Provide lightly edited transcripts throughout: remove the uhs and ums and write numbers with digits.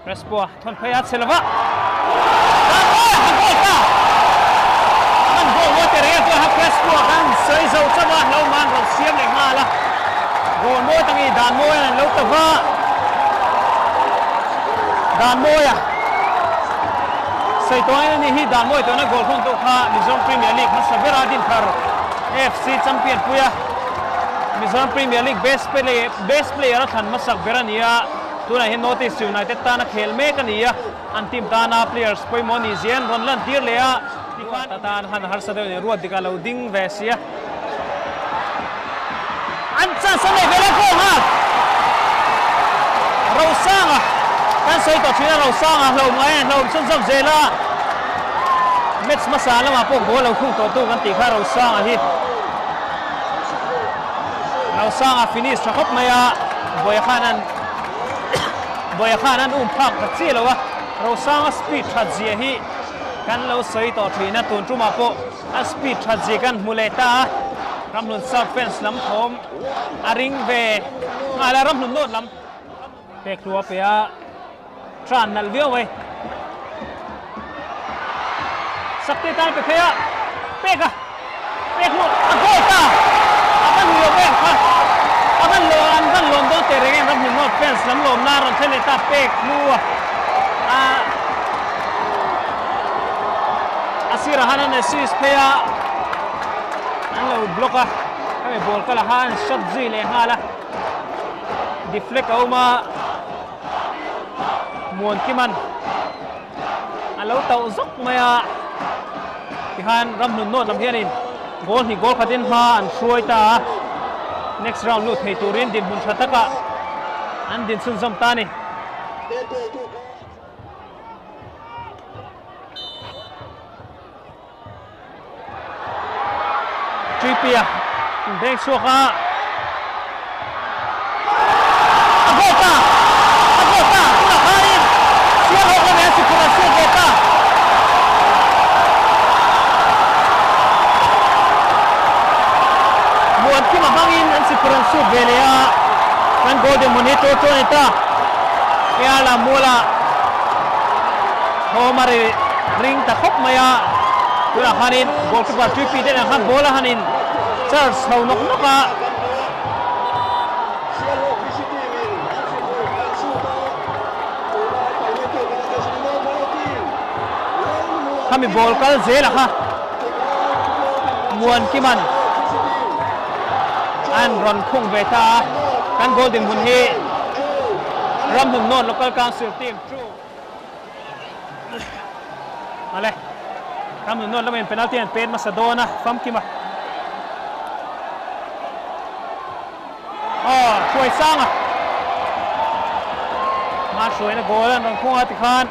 Crespo a thawn phei a chhe lova. Danmawia a goal ta! An goal mawi te reng a chuan Crespo a kan sawi zo chauh a, lo man rawn siam leh nghal a. Goal mawi tak hi Danmawia'n an lo ta va. Danmawia sawi tawh angin ani hi Danmawia tawhna goal khung tu kha Mizoram Premier League hmasa bera Dinthar AFC champion puia Mizoram Premier League best player best player a thlan hmasak ber a ni a. Tunah hian North East United tana khel mek a ni a, an team tana players pawimawh ni zia an rawn lantir leh a, tikhan atan han harsa deuh nen ruat dik a lo ding ve si a. An chance a nei ve leh goal nghal! Rosanga kan sawi tawh thin a, Rosanga hlauh ngai a hlauhawm chhunzawm zel a, match hmasa lamah pawh goal lo khung tawh tu kan tih kha Rosanga hi. Rosanga finish tha khawp mai a, Bawia khan an Bawia khan an um phak ta chiah lo a, Rosanga speed that zia hi kan lo sawi tawh thin a, tun tumah pawh a speed that zia kan hmu leh ta a, Ramhlun South fans lam thawm a ring ve nghal a, Ramhlun North lam pek thu a pe a, tran nalh viau mai. Sakte tan pe phei a, pek a, pek hmuh a goal ta! A van hmu lo em kha, a van lo an van lawm dawn teh reng em Ramhlun North fans lam lawmna a rawn thlen leh ta pek hnu a, a a sirah han an assist phei a, an lo block a, hemi ball kal ah khan shot zui leh nghal a, deflect a awm a. Muankiman a lo tauh zawk mai a, tikhan Ramhlun North lam hianin goal hnih goal khatin hma an hruai ta a, next round lut thei turin dinhmun tha takah an din chhunzawm ta a ni. Trippier beng chhuak a, a goal ta! A goal ta! Tunah khanin sial hawk lamah hian siphur an suat ve ta! Muankima hmangin an siphur an suat ve leh a, kan goal dinhmun hi tur chu a ni ta. Keala Muala thawm a ri ring ta khawp mai a, tunah khanin goalkeeper Trippy te nen khan ball a han in charge chho nawk nawk a. Khami ball kal zel a kha Muankiman an rawn khung ve ta a, kan goal dinhmun hi Ramhlun North Local Council team chu Ale, Ramhlun North lamin penalty an pet hmasa dawn a, famkim a. Aw, hruai sang a. Hma hruaina goal an rawn khung a tikhan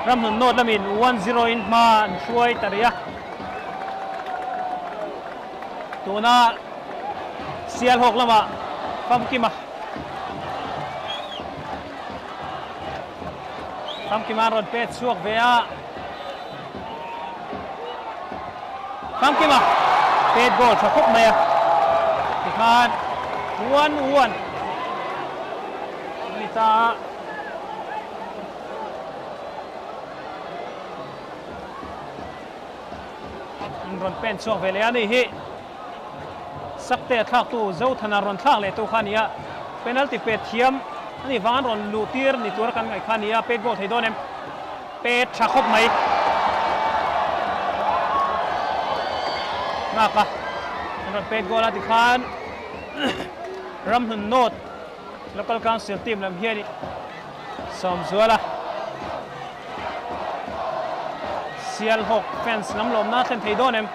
Ramhlun North lamin 1-0 in hma an hruai ta rih a. Tuna Sialhawk lamah famkim a. Famkima an rawn pet chhuak ve a. Famkima pet goal tha khawp mai a. Tikhan 1-1 a ni ta a. An rawn pen chhuak ve leh a ni hi. Sakte a thlaktu Zothana rawn thlak leh tu kha a ni a, penalty pe thiam a nih vang an rawn luh tir ni tura kan ngaih kha a ni a, pet goal thei dawn em? Pet tha khawp mai. Nghak a, an rawn pet goal a tikhan Ramhlun North Local Council team lam hian Sawmzuala Sialhawk fans lam lawmna a thlen thei dawn em?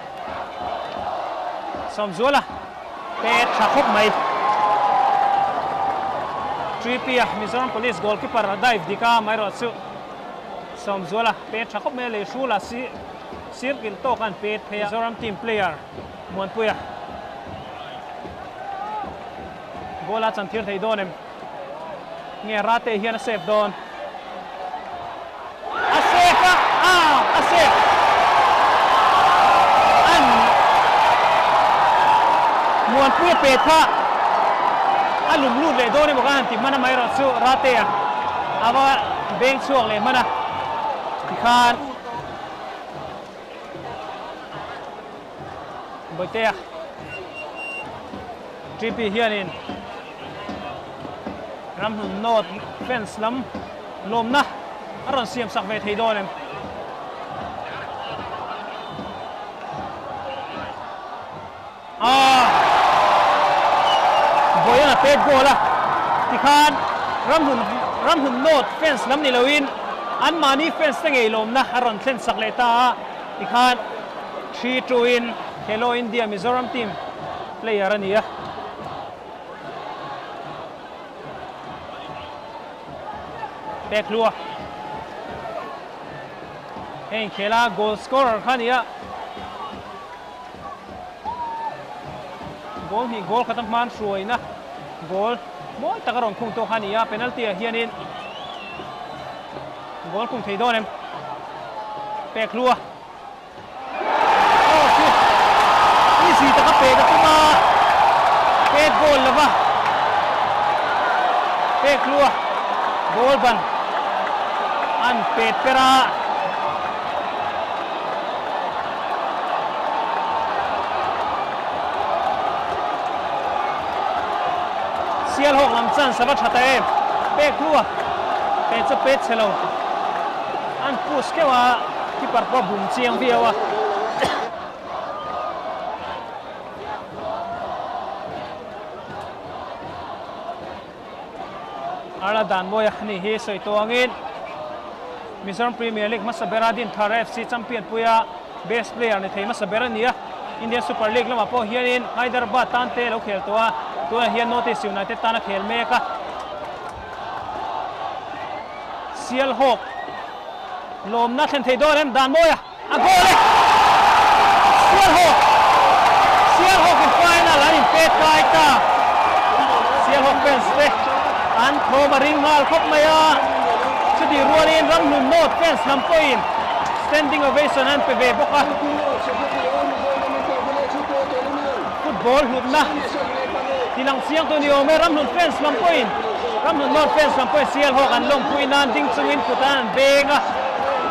Sawmzuala pe tha khawp mai. Tripia Mizoram Police goalkeeper a dive dik a, amaherawh chu Sawmzuala pe tha khawp mai a, lei hrula sir kilh tawk a an pet phei a. Mizoram team player Muanpuia goal a chantir thei dawn em? Nge Rate hian a save dawn? A save a, ah a save! An Muanpuia pet kha a lum lut leh dawn emaw ka han ti hman a, amaherawh chu Rate a va. beng chhuak leh hman a, tikhan Bawihtea TP hianin Ramhlun North fans lam lawmna a rawn siam sak ve thei dawn em? Ah! Vawiin a pet goal a, tikhan Ramhlun Ramhlun North fans lam ni loin anmahni fans te ngei lawmna a rawn thlen sak leh ta a, tikhan 3-2 in Khelo India Mizoram team player a ni a. Pek hlua. Hei inkhela goal scorer kha a ni a. Goal hnih goal khat a hman hruaina goal mawi tak a rawn khung tawk a ni a, penalty ah hianin goal khung thei dawn em? Pek hlua. Aw chu easy taka pek a tum a, pet goal lova pek hlua goal ban an pet per a. Sialhawk lam chuan sava tha ta em? Pek hlu a, pet chu pet chhe lo. An push keuh a, keeper pawh a bum chiang viau a. Arla Danmawia ni hi sawi tawh angin Mizoram Premier League hmasa bera Dinthar FC champion puia best player ni thei hmasa ber a ni a. Indian Super League lamah pawh hianin Hyderabad tan te lo khel tawh a, tunah hian North East United tan a khel mek a. Sialhawk lawmna thlen thei dawn em Danmawia? A goal e! Sialhawk! Sialhawk in final an inpet kai ta! Sialhawk fans te an thawm a ring nghal khawp mai a, chutih rualin Ramhlun North fans lam pawhin standing ovation an pe ve bawk a. Football hlutna tilang chiang tur ni awm e, Ramhlun fans lam pawhin Ramhlun North fans lam pawhin Sialhawk an lawmpui nan ding chungin kut an beng a.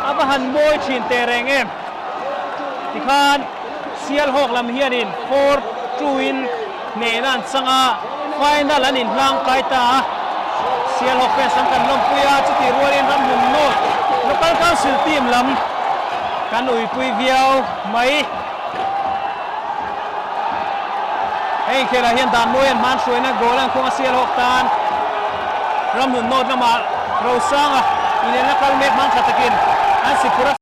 A va han mawi thin teh reng em? Tikhan Sialhawk lam hianin 4-2 in hnehna an chang a, final an inhlang kai ta a. Sialhawk fans lam kan lawmpui a, chutih rualin Ramhlun North Local Council team lam kan uipui viau mai. Hei inkhelah hian Danmawi an hman hruaina goal an khung a Sialhawk tan Ramhlun North lamah Rosanga inelna kal mek hmang tha takin an si phur a.